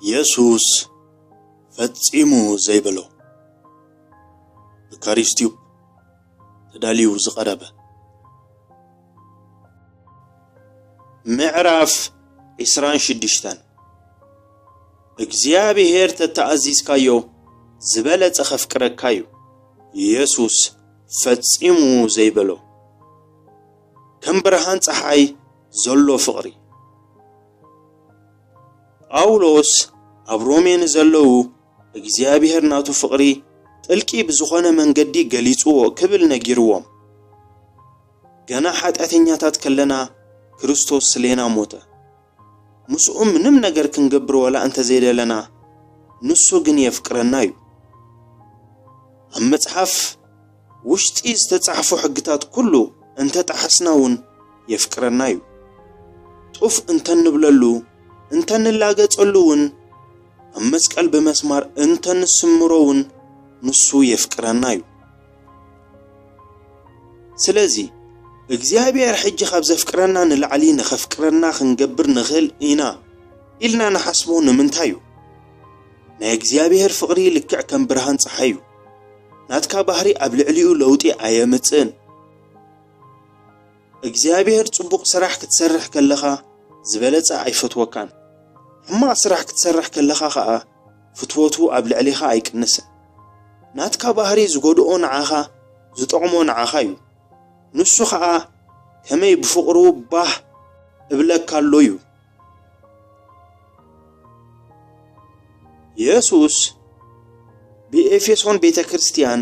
የሱስ ፈጺሙ ዘይበሎ። ብካሪስቲዩብ ተዳልዩ ዝቐረበ። ምዕራፍ ዕስራን ሽዱሽተን። እግዚኣብሔር ተተኣዚዝካዮ ዝበለጸ ኸፍቅረካ እዩ። የሱስ ፈጺሙ ዘይበሎ። ከም ብርሃን ጸሓይ ዘሎ ፍቕሪ። ጳውሎስ ኣብ ሮሜ ንዘለዉ እግዚኣብሔር ናቱ ፍቕሪ ጥልቂ ብዝኾነ መንገዲ ገሊጽዎ ክብል ነጊርዎም። ገና ሓጢኣተኛታት ከለና ክርስቶስ ስሌና ሞተ። ምስኡ ምንም ነገር ክንገብር ወላ እንተዘይደለና፣ ንሱ ግን የፍቅረና እዩ። ኣብ መጽሓፍ ውሽጢ ዝተጻሕፉ ሕግታት ኩሉ እንተጣሕስና እውን የፍቅረና እዩ። ጡፍ እንተንብለሉ፣ እንተንላገጸሉ እውን፣ ኣብ መስቀል ብመስማር እንተንስምሮ እውን ንሱ የፍቅረና እዩ። ስለዚ እግዚኣብሔር ሕጂ ካብ ዘፍቅረና ንላዕሊ ንኸፍቅረና ክንገብር ንኽእል ኢና ኢልና ንሓስቦ ንምንታይ እዩ? ናይ እግዚኣብሔር ፍቕሪ ልክዕ ከም ብርሃን ጸሓይ እዩ። ናትካ ባህሪ ኣብ ልዕሊኡ ለውጢ ኣየምጽእን። እግዚኣብሔር ጽቡቕ ስራሕ ክትሰርሕ ከለኻ ዝበለጸ ኣይፈትወካን። ሕማቕ ስራሕ ክትሰርሕ ከለኻ ኸኣ ፍትወቱ ኣብ ልዕሌኻ ኣይቅንስን። ናትካ ባህሪ ዝጎድኦ ንዓኻ፣ ዝጠቕሞ ንዓኻ እዩ። ንሱ ኸኣ ከመይ ብፍቕሩ ባህ እብለካ ኣሎ እዩ። የሱስ ብኤፌሶን ቤተ ክርስቲያን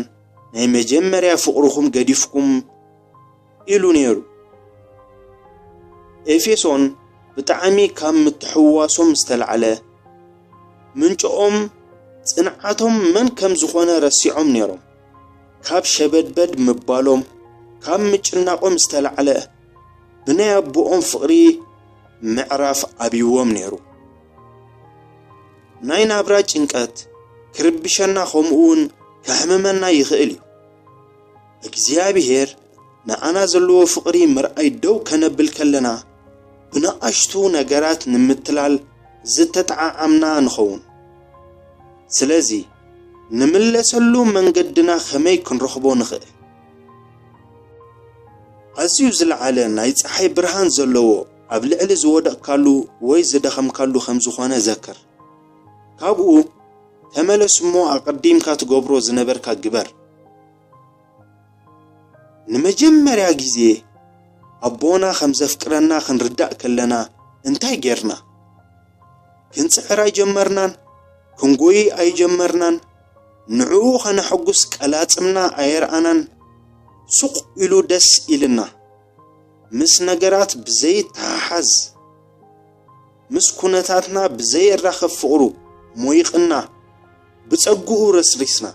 ናይ መጀመርያ ፍቕርኹም ገዲፍኩም ኢሉ ነይሩ። ኤፌሶን ብጣዕሚ ካብ ምትሕውዋሶም ዝተላዕለ፣ ምንጭኦም ጽንዓቶም መን ከም ዝኾነ ረሲዖም ነይሮም። ካብ ሸበድበድ ምባሎም፣ ካብ ምጭናቖም ዝተላዕለ፣ ብናይ ኣቦኦም ፍቕሪ ምዕራፍ ኣብይዎም ነይሩ። ናይ ናብራ ጭንቀት ክርብሸና፣ ከምኡ እውን ከሕምመና ይኽእል እዩ። እግዚኣብሔር ንኣና ዘለዎ ፍቕሪ ምርኣይ ደው ከነብል ከለና፣ ብንኣሽቱ ነገራት ንምትላል ዝተጠዓዓምና ንኸውን። ስለዚ፣ ንምለሰሉ መንገድና ከመይ ክንረኽቦ ንኽእል? ኣዝዩ ዝለዓለ ናይ ጸሓይ ብርሃን ዘለዎ ኣብ ልዕሊ ዝወደቕካሉ ወይ ዝደኸምካሉ ከም ዝኾነ ዘክር። ካብኡ ተመለስ እሞ ኣቐዲምካ ትገብሮ ዝነበርካ ግበር። ንመጀመርያ ግዜ ኣቦና ከም ዘፍቅረና ክንርዳእ ከለና እንታይ ጌርና? ክንጽዕር ኣይጀመርናን፣ ክንጎዪ ኣይጀመርናን፣ ንዕኡ ኸነሐጉስ ቀላጽምና ኣየርኣናን። ሱቕ ኢሉ ደስ ኢልና። ምስ ነገራት ብዘይተሓሓዝ፣ ምስ ኩነታትና ብዘየራኽብ ፍቕሩ ሞይቕና፣ ብጸግኡ ረስሪስና።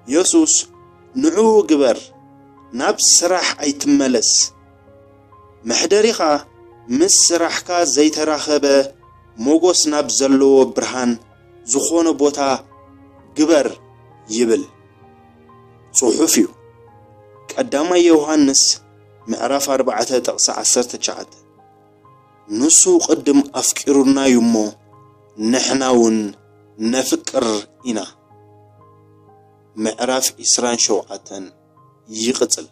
የሱስ ንዕኡ ግበር፣ ናብ ስራሕ ኣይትመለስ። መሕደሪኻ ምስ ስራሕካ ዘይተራኸበ ሞጎስ ናብ ዘለዎ ብርሃን ዝኾነ ቦታ ግበር ይብል ጽሑፍ እዩ። ቀዳማይ ዮሃንስ ምዕራፍ ኣርባዕተ ጥቕሲ ዓሰርተ ትሽዓተ። ንሱ ቅድም ኣፍቂሩና እዩ እሞ ንሕና እውን ነፍቅር ኢና። ምዕራፍ ዕስራን ሸውዓተን ይቕጽል።